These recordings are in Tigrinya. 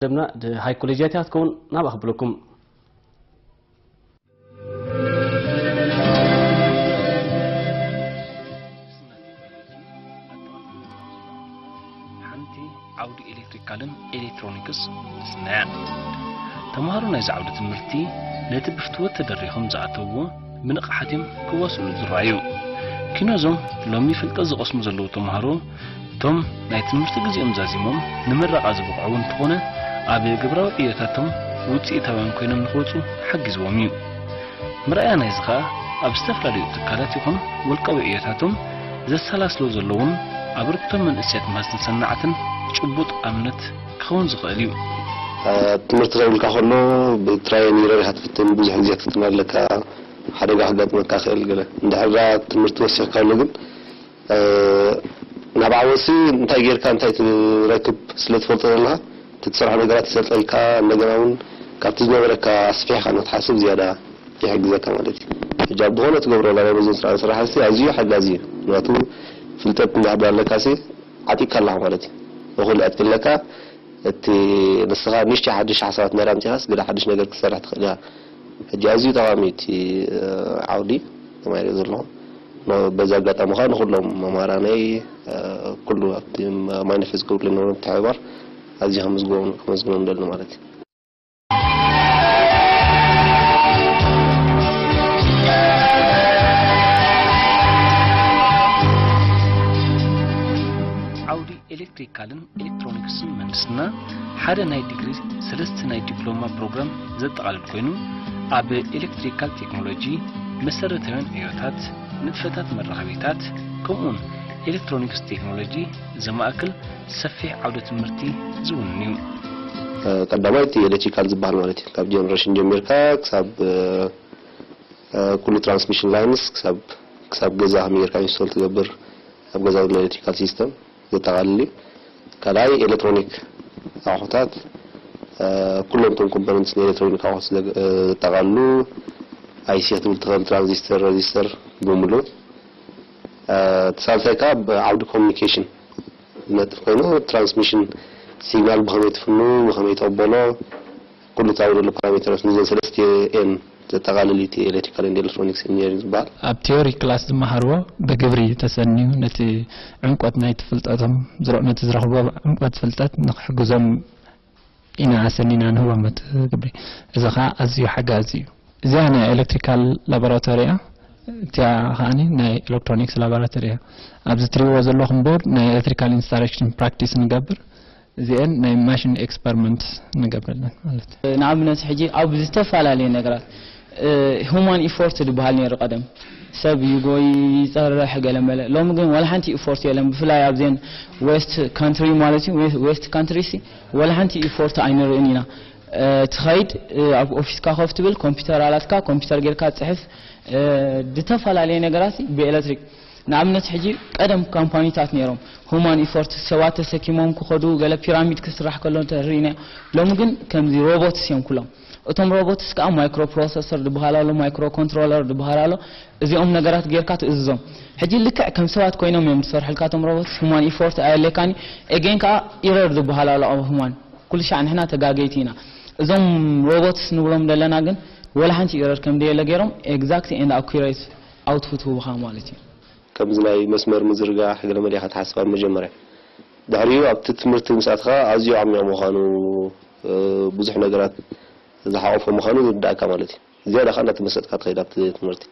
ደምና ሃይ ኮሌጅ እያ ትኸውን። ናብ ኣኽብለኩም። ሓንቲ ዓውዲ ኤሌክትሪካልን ኤሌክትሮኒክስ ንስናያ። ተምሃሮ ናይዚ ዓውዲ ትምህርቲ ነቲ ብፍትወት ተደሪኾም ዝኣተውዎ ብንቕሓት እዮም ክዋስኡ ዝረኣዩ። ኪኖዞም ሎሚ ፍልጠት ዝቐስሙ ዘለዉ ተምሃሮ እቶም ናይ ትምህርቲ ግዜኦም ዛዚሞም ንምረቓ ዝበቕዑ እንተኾነ ኣብ ግብራዊ ዕዮታቶም ውፅኢታውያን ኮይኖም ንክወፁ ሓጊዝዎም እዩ። ምርኣያ ናይዚ ኸኣ ኣብ ዝተፈላለዩ ትካላት ይኹን ውልቃዊ ዕዮታቶም ዘሰላስሎ ዘለውን ኣበርክቶ መንእሰያት ማዝን ሰናዕትን ጭቡጥ ኣብነት ክኸውን ዝኽእል እዩ። ትምህርቲ ከብልካ ከሎ ብትራይ ኒረር ኢኻ ትፍትን፣ ብዙሕ ግዜ ክትፍትን ኣለካ፣ ሓደጋ ክጋጥመካ ክእል ገለ። እንድሕር ትምህርቲ ወሲኽካ ኣሎ ግን ናብ ዓወሲ እንታይ ጌርካ እንታይ ትረክብ ስለ ትፈልጦ ዘለኻ እቲ ትሰርሖ ነገራት ይሰልጠልካ። እንደገና እውን ካብቲ ዝነበረካ ኣስፊሕካ ንክትሓስብ ዝያዳ ይሕግዘካ ማለት እዩ። ሕጂ ኣብ ዝኾነ ትገብሮ ናይ መዝን ስራሕ ስራሕ ኣዝዩ ሓጋዚ እዩ። ምክንያቱ ፍልጠት እንዳሃብ ኣለካ ሲ ዓጢቅካ ኣለካ ማለት እዩ። እኹል ዕጥቂ ኣለካ። እቲ ንስኻ ንሽቲ ሓድሽ ሓሳባት እንዳዳ ኣምፂኻስ ግዳ ሓድሽ ነገር ክትሰርሕ ትኽእል ኢኻ። ሕጂ ኣዝዩ ጠቓሚ እቲ ዓውዲ ተማሂረ ዘለኹ። በዚ ኣጋጣሚ ኸዓ ንኹሎም መማራነይ ኩሉ ኣብቲ ማይነፈስ ክብሉ ነበሩ ምትሕብባር ኣዝዩ ከመስግኖም ደሊ ማለት እዩ። ዓውዲ ኤሌክትሪካልን ኤሌክትሮኒክስን ምህንድስና ሓደ ናይ ዲግሪ ሰለስተ ናይ ዲፕሎማ ፕሮግራም ዘጠቓልል ኮይኑ ኣብ ኤሌክትሪካል ቴክኖሎጂ፣ መሰረታውያን ዕዮታት፣ ንጥፈታት መራኸቢታት ከምኡውን ኤሌክትሮኒክስ ቴክኖሎጂ ዘማእክል ሰፊሕ ዓውደ ትምህርቲ ዝውንን እዩ። ቀዳማይ እቲ ኤሌክትሪካል ዝበሃል ማለት እዩ። ካብ ጀነሬሽን ጀሚርካ ክሳብ ኩሉ ትራንስሚሽን ላይንስ ክሳብ ክሳብ ገዛ ከመይ ጌርካ ኢንስቶል ትገብር፣ ኣብ ገዛ ዘሎ ኤሌክትሪካል ሲስተም ዘጠቓልል እዩ። ካልኣይ ኤሌክትሮኒክ ኣቑሑታት ኩሎም እቶም ኮምፖነንትስ ንኤሌክትሮኒክ ኣቑሑት ዘጠቓልሉ ኣይሲ ክትብል ትኽእል፣ ትራንዚስተር፣ ረዚስተር ብምሉእ። እቲ ሳልሳይ ከዓ ኣብ ዓውዲ ኮሚኒኬሽን ዝነጥፍ ኮይኑ ትራንስሚሽን ሲግናል ብኸመይ ትፍኑ፣ ብኸመይ ተቕበሎ፣ ኩሉ እቲ ኣብኡ ዘሎ ፓራሜተራት ንዘን ሰለስተ ኤን ዘጠቓልል እዩ እቲ ኤሌክትሪካል ኤንድ ኤሌክትሮኒክስ ኢንጂነሪንግ ዝበሃል። ኣብ ቲዮሪ ክላስ ዝመሃርዎ ብግብሪ እዩ ተሰንዩ፣ ነቲ ዕምቆት ናይቲ ፍልጠቶም ዝረ-፣ ነቲ ዝረኽብዎ ዕምቆት ፍልጠት ንክሕግዞም ኢና ኣሰኒና ንህቦም እቲ ግብሪ። እዚ ኸዓ ኣዝዩ ሓጋዚ እዩ። እዚኣ ናይ ኤሌክትሪካል ላቦራቶሪ እያ። እቲኣ ኸዓኒ ናይ ኤሌክትሮኒክስ ላቦራቶሪ እያ። ኣብዚ ትሪእዎ ዘለኹም ቦርድ ናይ ኤሌክትሪካል ኢንስታሌሽን ፕራክቲስ ንገብር። እዚኤን ናይ ማሽን ኤክስፐሪመንት ንገብረለን ማለት እዩ። ንኣብነት ሕጂ ኣብ ዝተፈላለዩ ነገራት፣ እ፣ ሁማን ኢፎርት ዝበሃል ነይሩ ቀደም። ሰብ ይጎይ፣ ይጸርሕ፣ ገለ መለ። ሎሚ ግን ዋላ ሓንቲ ኢፎርት የለን። ብፍላይ ኣብዘን ዌስት ካንትሪ ማለት እዩ፣ ዌ-፣ ዌስት ካንትሪ ሲ ዋላ ሓንቲ ኢፎርት ኣይንርእን ኢና። እ፣ ትኸይድ፣ እ፣ ኣብ ኦፊስካ ኮፍ ትብል፣ ኮምፒውተር ኣላትካ፣ ኮምፒውተር ጌርካ ጽሕፍ፣ እ፣ ዝተፈላለየ ነገራት ብኤሌክትሪክ። ንኣብነት ሕጂ ቀደም ካምፓኒታት ነይሮም፣ ሁማን ኢፎርት፣ ሰባት ተሰኪሞም ክኸዱ፣ ገለ ፒራሚድ ክስራሕ ከሎ እንተርኢ ኢና። ሎሚ ግን ከምዚ ሮቦትስ እዮም ኩሎም። እቶም ሮቦትስ ከኣ ማይክሮ ፕሮሰሰር ዝበሃል ኣሎ፣ ማይክሮ ኮንትሮለር ዝበሃል ኣሎ። እዚኦም ነገራት ጌርካ ትእዝዞም። ሕጂ ልክዕ ከም ሰባት ኮይኖም እዮም ዝሰርሑልካ እቶም ሮቦትስ። ሁማን ኢፎርት ኣየድልየካን እዩ። ኤጌን ከኣ ኢረር ዝበሃል ኣሎ ኣብ ሁማን። ኩሉ ሻዕ ንሕና ተጋገይቲ ኢና። እዞም ሮቦትስ ንብሎም ዘለና ግን ወላ ሓንቲ ኢረር ከም ደየለ ገይሮም ኤግዛክት ኤንድ ኣኩሬት ኣውትፑት ህቡኻ ማለት እዩ። ከምዚ ናይ መስመር ምዝርጋሕ ገለ መለ ኢኻ ትሓስብ ኣብ መጀመርያ። ድሕሪኡ ኣብቲ ትምህርቲ ምስ ኣተኻ ኣዝዩ ዓሚቕ ምዃኑ፣ እ፣ ብዙሕ ነገራት ዝሓቖፈ ምዃኑ ዝርዳእካ ማለት እዩ። ዝያዳ ከኣ እናተመሰጥካ ትኸይድ ኣብቲ ትምህርቲ።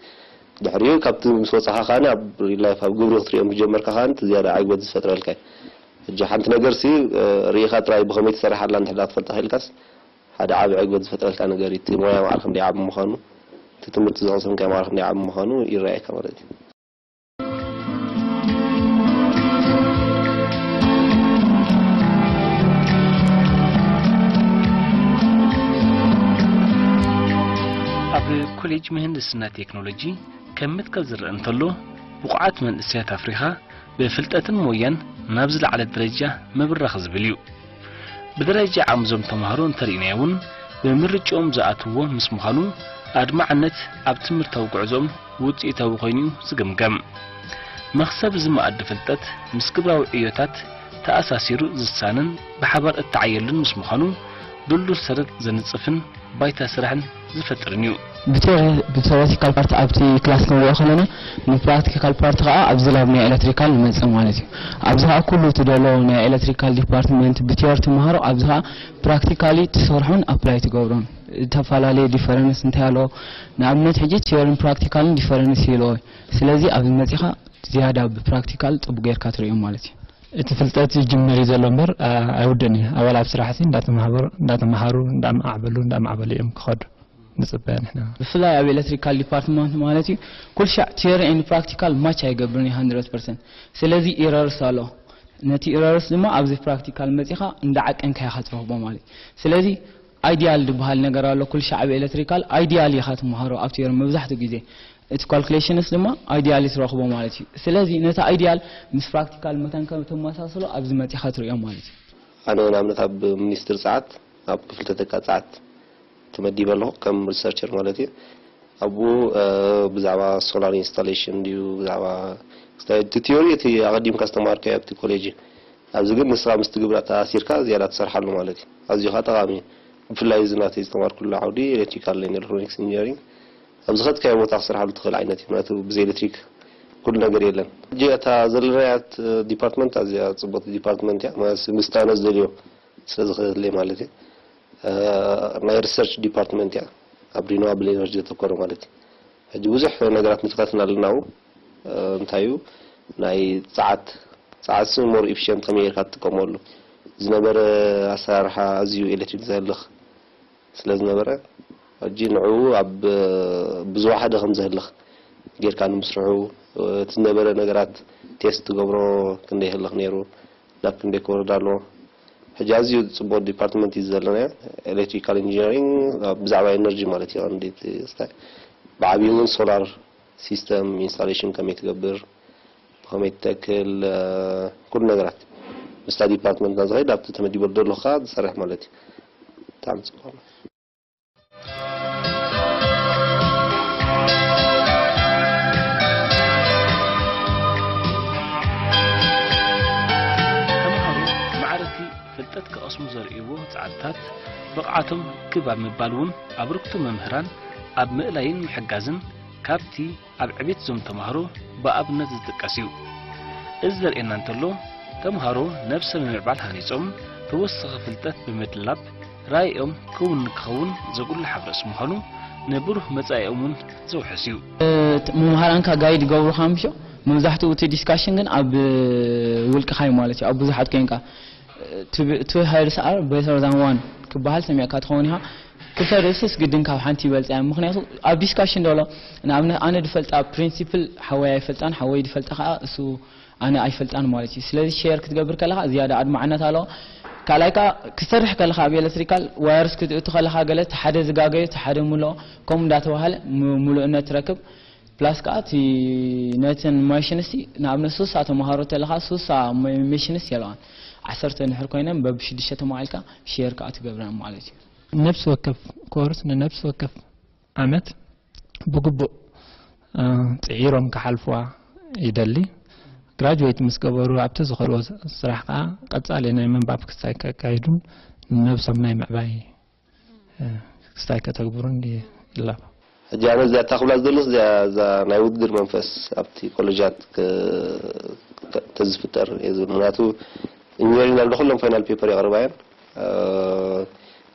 ድሕሪኡ ካብቲ ምስ ወጻኻ ከኣ ኣብ ሪል ላይፍ ኣብ ግብሪ ክትሪኦ ምስ ጀመርካ ከኣ እቲ ዝያዳ ዕግበት ዝፈጥረልካ እዩ። ሕጂ ሓንቲ ነገርሲ፣ እ፣ ርኢኻ ጥራይ ብኸመይ ትሰርሕ ኣላ እንድሕር ደኣ ትፈልጣ ኽኢልካስ ሓደ ዓቢ ዕግበት ዝፈጥረልካ ነገር እዩ። እቲ ሞያ ማዕረ ክንደይ ዓቢ ምዃኑ፣ እቲ ትምህርቲ ዝቐሰምካዮ ማዕረ ክንደይ ዓቢ ምዃኑ ይረኣየካ ማለት እዩ። ኣብ ኮሌጅ ምህንድስና ቴክኖሎጂ ከም መትከል ዝረአ እንተሎ፣ ብቑዓት መንእሰያት ኣፍሪኻ ብፍልጠትን ሞያን ናብ ዝለዓለ ደረጃ ምብራኽ ዝብል እዩ። ብደረጃ ዓቕሚ እዞም ተምሃሮ እንተርኢናዮ እውን፣ ብምርጭኦም ዝኣትውዎ ምስ ምዃኑ፣ ኣድማዕነት ኣብ ትምህርታዊ ጉዕዞኦም ውጽኢታዊ ኮይኑ እዩ ዝግምገም። መኽሰብ እዚ መኣዲ ፍልጠት ምስ ግብራዊ ዕዮታት ተኣሳሲሩ ዝሳነን ብሓባር እተዓየሉን ምስ ምዃኑ፣ ድልዱል ሰረት ዘንጽፍን ባይታ ስራሕን ዝፈጥርን እዩ። ብቴዎሪ ብቴዎሪቲካል ፓርት ኣብቲ ክላስ ክንሪኦ ከለና፣ ንፕራክቲካል ፓርት ከዓ ኣብዚ ላብ ናይ ኤሌክትሪካል ንመፅእ ማለት እዩ። ኣብዚ ከዓ ኩሉ እቲ ዘሎ ናይ ኤሌክትሪካል ዲፓርትመንት ብቴዎሪ ትመሃሮ፣ ኣብዚ ከዓ ፕራክቲካሊ ትሰርሖን ኣፕላይ ትገብሮን። ዝተፈላለየ ዲፈረንስ እንታይ ኣለዎ? ንኣብነት ሕጂ ቲዮሪን ፕራክቲካልን ዲፈረንስ ይለዎ። ስለዚ ኣብዚ መፂኻ ዝያዳ ብፕራክቲካል ጥቡቅ ጌርካ ትርእዮም ማለት እዩ። እቲ ፍልጠት ይጅመር እዩ ዘሎ እምበር፣ ኣ፣ ኣይውድእን እዩ። ኣባል ኣብ ስራሕ ሲ እንዳተማሃበሩ፣ እንዳተማሃሩ፣ እንዳማዕበሉ፣ እንዳማዕበሉ እዮም ክኸዱ ንጽበ ንሕና። ብፍላይ ኣብ ኤሌክትሪካል ዲፓርትመንት ማለት እዩ፣ ኩል ሻዕ ቲዮሪ ኤንድ ፕራክቲካል ማች ኣይገብርን እዩ ሃንድረድ ፐርሰንት። ስለዚ ኢረርስ ኣሎ። ነቲ ኢረርስ ድማ ኣብዚ ፕራክቲካል መጺኻ እንዳዓቀንካ ኢኻ ትረኽቦ ማለት እዩ። ስለዚ ኣይዲያል ዝበሃል ነገር ኣሎ። ኩል ሻዕ ኣብ ኤሌክትሪካል ኣይዲያል ኢኻ ትመሃሮ ኣብ ቲዮሪ መብዛሕትኡ ግዜ። እቲ ካልኩሌሽንስ ድማ ኣይዲያል ትረኽቦ ማለት እዩ። ስለዚ ነቲ ኣይዲያል ምስ ፕራክቲካል መታን ከም ተመሳስሎ ኣብዚ መጺኻ ትርእዮ ማለት እዩ። ኣነ ንኣብነት ኣብ ሚኒስትሪ ጸዓት ኣብ ክፍሊ ተተካ ጸዓት ተመዲበ ኣለኹ ከም ሪሰርቸር ማለት እዩ። ኣብኡ እ፣ ብዛዕባ ሶላር ኢንስታሌሽን ድዩ ብዛዕባ እቲ ቲዮሪ እቲ ኣቐዲምካ ዝተማሃርካዮ ኣብቲ ኮሌጅ እዩ። ኣብዚ ግን ንስኻ ምስ ትግብር ኣተኣሲርካ ዝያዳ ትሰርሓሉ ማለት እዩ። ኣዝዩ ኸኣ ጠቓሚ እዩ። ብፍላይ እዚ ናተይ ዝተማርኩሉ ዓውዲ ኤሌክትሪካል ኤንድ ኤሌክትሮኒክስ ኢንጂነሪንግ ኣብ ዝኸድካዮ ቦታ ክሰርሓሉ ትኽእል ዓይነት እዩ። ምክንያቱ ብዘይ ኤሌክትሪክ ኩሉ ነገር የለን። ሕጂ እታ ዘለናያ ዲፓርትመንት ኣዝያ ጽቡቕቲ ዲፓርትመንት እያ። ማለት ምስታ ነዚ ደልዮ ስለ ዝኽእል ማለት እዩ። እ፣ ናይ ሪሰርች ዲፓርትመንት እያ። ኣብ ሪኒዋብል ኤነርጂ ዘተኮረ ማለት እዩ። ሕጂ ብዙሕ ነገራት ንፈታትን ኣለና ኣብኡ። እ፣ እንታይ እዩ ናይ ጸዓት፣ ጸዓት ሲ ሞር ኢፊሽንት ከመይ ጌርካ ትጥቀመሉ ዝነበረ ኣሰራርሓ ኣዝዩ ኤሌክትሪክ ዘህልኽ ስለ ዝነበረ፣ ሕጂ ንዕኡ ኣብ ብዝወሓደ ከም ዘህልኽ ጌርካ ንምስርሑ፣ እቲ ዝነበረ ነገራት ቴስት ትገብሮ ክንደይ ይህልኽ ነይሩ፣ ናብ ክንደይ ክወርድ ኣለዎ። ሕጂ ኣዝዩ ጽቡቕ ዲፓርትመንት እዩ ዘለናዮ። ኤሌክትሪካል ኢንጂነሪንግ ብዛዕባ ኤነርጂ ማለት እዩ። ቀንዲ እቲ ስታይ ብዓብዩ እውን ሶላር ሲስተም ኢንስታሌሽን ከመይ ትገብር፣ ብኸመይ ትተክል፣ እ፣ ኩሉ ነገራት ምስታ ዲፓርትመንትና ዝኸይድ ኣብቲ ተመዲበሉ ዘሎ ከኣ ዝሰርሕ ማለት እዩ። ብጣዕሚ ጽቡቕ። ተምሃሮ ማዕረቲ ፍልጠት ክቐስሙ ዘርእይዎ ጻዕርታት ብቕዓቶም ክብ ኣብ ምባል እውን ኣብርክቶ መምህራን ኣብ ምእላይን ምሕጋዝን ካብቲ ኣብ ዕቤት እዞም ተምሃሮ ብኣብነት ዝጥቀስ እዩ። እዚ ዘርእየና እንተሎ፣ ተምሃሮ ነብሰ ምምዕባል ሃኒጾም ተወሳኺ ፍልጠት ብምድላብ ራኢኦም ክውን ንክኸውን ዘጉልሕ ኣብ ርእሲ ምዃኑ ንብሩህ መጻኢኦም እውን ዘውሕስ እዩ። መምሃራንካ ጋይድ ገብሩኻ ምሾ መብዛሕትኡ እቲ ዲስካሽን ግን ኣብ ውልቅኻ እዩ ማለት እዩ። ኣብ ብዙሓት ኮይንካ ቱ ሃይርስ ኣር ቤተር ዛን ዋን ክበሃል ሰሚዕካ ትኸውን ኢኻ። ክልተ ርእስስ ግድን ካብ ሓንቲ ይበልፃ እያ። ምክንያቱ ኣብ ዲስካሽን ደሎ ንኣብነት ኣነ ድፈልጣ ፕሪንሲፕል ሓወይ ኣይፈልጣን፣ ሓወይ ድፈልጣ ከዓ እሱ ኣነ ኣይፈልጣን ማለት እዩ። ስለዚ ሼር ክትገብር ከለካ ዝያዳ ኣድማዕነት ኣለዎ። ካልኣይ ከዓ ክሰርሕ ከለካ ኣብ ኤሌክትሪካል ዋየርስ ክትእቱ ከለካ ገለ እቲ ሓደ ዝጋገዩ እቲ ሓደ ምልኦ ከምኡ እንዳተባሃለ ሙ- ምሉእነት ትረክብ። ፕላስ ከዓ እቲ ነተን ማሽንስ ንኣብነት ሱሳ ተምሃሮ ተለካ ሱሳ ማሽንስ የለዋን ዓሰርተ እንድሕር ኮይነን በብሽዱሽተ ተማቒልካ ሼር ከዓ ትገብረን ማለት እዩ። ነብሲ ወከፍ ኮርስ ንነብሲ ወከፍ ዓመት ብግቡእ እ፣ ጽዒሮም ክሓልፍዋ ይደሊ። ግራጅዌት ምስ ገበሩ ኣብቲ ዝኸድዎ ስራሕ ከዓ ቀጻሊ ናይ ምንባብ ክስታይ ከካይዱን ንነብሶም ናይ ምዕባይ እ፣ ክስታይ ከተግብሩን ይላቦ። ሕጂ ኣነ እዚኣ እታ ክብላ ዝደለኹ እዚኣ እዛ ናይ ውድድር መንፈስ ኣብቲ ኮሌጃት ክ- ተ- ተዝፍጠር እየ ዝብል። ምክንያቱ ኢንጂነሪንግ ናብ ኩሎም ፋይናል ፔፐር የቕርባ እየን። እ፣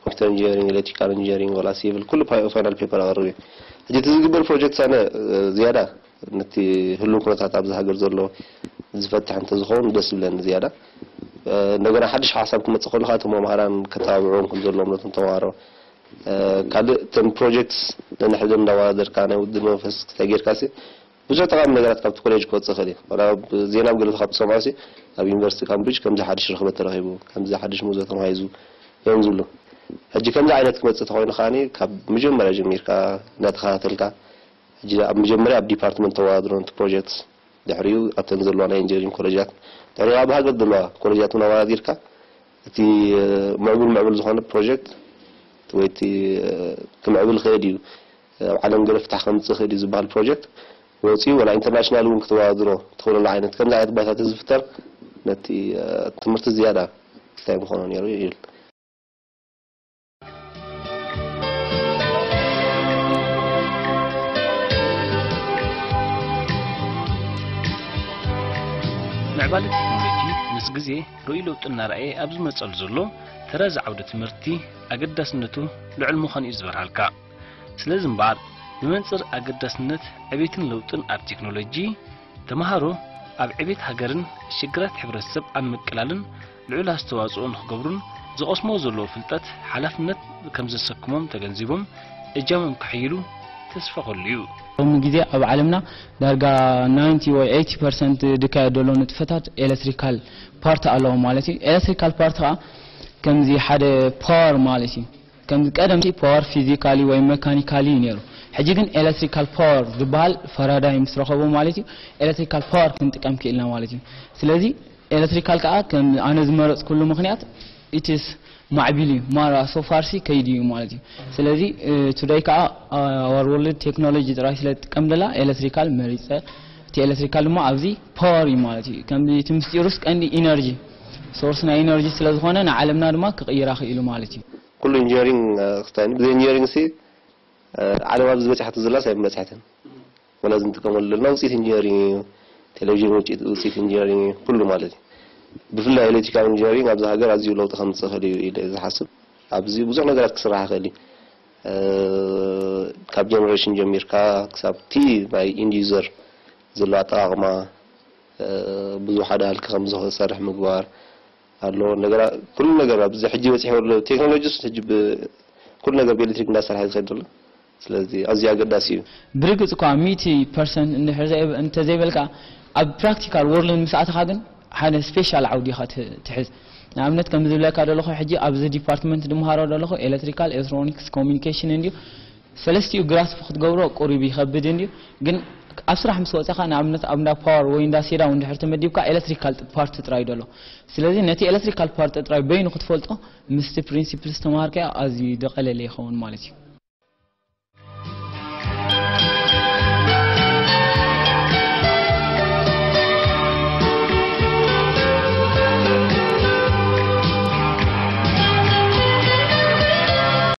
ኮምፒተር ኢንጂነሪንግ፣ ኤሌክትሪካል ኢንጂነሪንግ፣ ዋላ ሲቪል ኩሉ ፋይ- ፋይናል ፔፐር ኣቕርብ እዩ። ሕጂ እቲ ዝግበር ፕሮጀክት ኣነ እ፣ ዝያዳ ነቲ ህሉው ኩነታት ኣብዚ ሃገር ዘሎ ዝፈትሕ እንተዝኸውን ደስ ይብለኒ ዝያዳ። እ፣ እንደገና ሓድሽ ሓሳብ ክመጽእ ከሎ ከዓ እቶም መምሃራን ከተባብዕዎም ከም ዘለዎም ነቶም ተምሃሮ እ፣ ካልእ እተን ፕሮጀክትስ ነንሕድን እንዳወዳደርካ ናይ ውድድር መንፈስ ክስታይ ጌርካ ሲ ብዙሕ ጠቓሚ ነገራት ካብቲ ኮሌጅ ክወጽእ ይኽእል እዩ። ዋላ ኣብ ዜና ኣብ ገለ ካብ ትሰምዖ ሲ ኣብ ዩኒቨርሲቲ ካምብሪጅ ከምዚ ሓድሽ ርኽበት ተረኺቡ፣ ከምዚ ሓድሽ ሙዞ ተማሂዙ እዮም ዝብሉ። ሕጂ ከምዚ ዓይነት ክመጽእ ተኾይኑ ከኣኒ ካብ መጀመርያ ጀሚርካ እንዳተኸታተልካ ሕጂ ኣብ መጀመርያ ኣብ ዲፓርትመንት ተወዳድሮ ነቲ ፕሮጀክትስ ድሕሪኡ ኣብተን ዘለዋ ናይ ኢንጂነሪንግ ኮሌጃት ድሕሪኡ ኣብ ሃገር ዘለዋ ኮሌጃት እውን ኣወዳዲርካ እቲ ምዕቡል ምዕቡል ዝኾነ ፕሮጀክት ወይ እቲ ክምዕብል ይኽእል እዩ ኣብ ዓለም ገለ ፍታሕ ከምፅእ ይኽእል እዩ ዝበሃል ፕሮጀክት ወፂኡ ወላ ኢንተርናሽናል እውን ክተወዳድሮ ትኽእለሉ ዓይነት ከምዚ ዓይነት ባይታ ተዝፍጠር ነቲ ትምህርቲ ዝያዳ ክስታይ ምኾኖ ነይሩ ይብል። ምዕባለ ቴክኖሎጂ ምስ ግዜ ርኡይ ለውጢ እናረኣየ ኣብ ዝመጸሉ ዘሎ ተረዚ ዓውዲ ትምህርቲ ኣገዳስነቱ ልዑል ምዃኑ እዩ ዝበርሃልካ። ስለዚ እምበኣር ብመንጽር ኣገዳስነት ዕቤትን ለውጥን ኣብ ቴክኖሎጂ ተምሃሮ ኣብ ዕቤት ሃገርን ሽግራት ሕብረተሰብ ኣብ ምቅላልን ልዑል ኣስተዋጽኦ ንኽገብሩን ዝቐስሞ ዘለዉ ፍልጠት ሓላፍነት ከም ዘሰክሞም ተገንዚቦም እጃሞም ከሕይሉ ተስፋ ከሉ እዩ። ሎሚ ግዜ ኣብ ዓለምና ዳርጋ ናይንቲ ወይ ኤይቲ ፐርሰንት ድካየት ዘሎ ንጥፈታት ኤሌክትሪካል ፓርት ኣለዎ ማለት እዩ። ኤሌክትሪካል ፓርት ከዓ ከምዚ ሓደ ፓወር ማለት እዩ። ከምዚ ቀደም ፓወር ፊዚካሊ ወይ መካኒካሊ እዩ ነይሩ። ሕጂ ግን ኤሌክትሪካል ፓወር ዝበሃል ፈራዳይ ምስ ረኸቦ ማለት እዩ ኤሌክትሪካል ፓወር ክንጥቀም ክኢልና ማለት እዩ። ስለዚ ኤሌክትሪካል ከዓ ከም ኣነ ዝመረፅኩሉ ምክንያት ኢትስ ማዕቢል እዩ ማራ ሶፋርሲ ከይድ እዩ ማለት እዩ። ስለዚ ቱዳይ ከዓ ወርልድ ቴክኖሎጂ ጥራይ ስለ ትጥቀም ደላ ኤሌክትሪካል መሪፀ። እቲ ኤሌክትሪካል ድማ ኣብዚ ፓወር እዩ ማለት እዩ። ከምዚ እቲ ምስጢሩስ ቀንዲ ኢነርጂ ሶርስ ናይ ኢነርጂ ስለ ዝኾነ ንዓለምና ድማ ክቕይራ ክኢሉ ማለት እዩ። ኩሉ ኢንጂነሪንግ ክስታይ ብዘይ ኢንጂነሪንግ ሲ ዓለም ኣብዚ በፂሓቶ ዘላስ ኣይመፅሓትን። ወላ እዚ ንጥቀመሉ ዘለና ውፅኢት ኢንጂነሪንግ እዩ። ቴሌቪዥን ውፅኢት ውፅኢት ኢንጂነሪንግ እዩ ኩሉ ማለት እዩ። ብፍላይ ኤሌክትሪካል ኢንጂነሪንግ ኣብዚ ሃገር ኣዝዩ ለውጢ ከምፅእ ይኽእል እዩ ኢለ ዝሓስብ። ኣብዚ ብዙሕ ነገራት ክስራሕ ይኽእል እዩ። ካብ ጀነሬሽን ጀሚርካ ክሳብ እቲ ናይ ኢንድ ዩዘር ዘሎ ኣጠቓቕማ ብዙሕ ኣድሃልኪ ከም ዝሰርሕ ምግባር ኣሎ። እንደገና ኩሉ ነገር ኣብዚ ሕጂ በፂሑ ዘሎ ቴክኖሎጂስ ሕጂ ብ- ኩሉ ነገር ብኤሌክትሪክ እንዳሰርሐ ዝኸድ ዘሎ። ስለዚ ኣዝዩ ኣገዳሲ እዩ። ብርግፅ እኳ ሚእቲ ፐርሰንት እንድሕር ዘይ- እንተዘይበልካ ኣብ ፕራክቲካል ወርልድ ምስ ኣተኻ ግን ሓደ ስፔሻል ዓውዲ ኢኻ ት- ትሕዝ። ንኣብነት ከም ዝብለካ ዘለኹ ሕጂ ኣብዚ ዲፓርትመንት ድምሃሮ ዘለኹ ኤሌክትሪካል ኤሌክትሮኒክስ ኮሚኒኬሽን እንድዩ። ሰለስቲኡ ግራስፕ ክትገብሮ ቁሩብ ይኸብድ እንድዩ። ግን ኣብ ስራሕ ምስ ወፀኻ ንኣብነት ኣብ እንዳ ፓወር ወይ እንዳ ሴዳው እንድሕር ተመዲብካ ኤሌክትሪካል ፓርት ጥራይ ደሎ። ስለዚ ነቲ ኤሌክትሪካል ፓርት ጥራይ በይኑ ክትፈልጦ ምስቲ ፕሪንሲፕልስ ተማሃርካዮ ኣዝዩ ደቐለለ ይኸውን ማለት እዩ።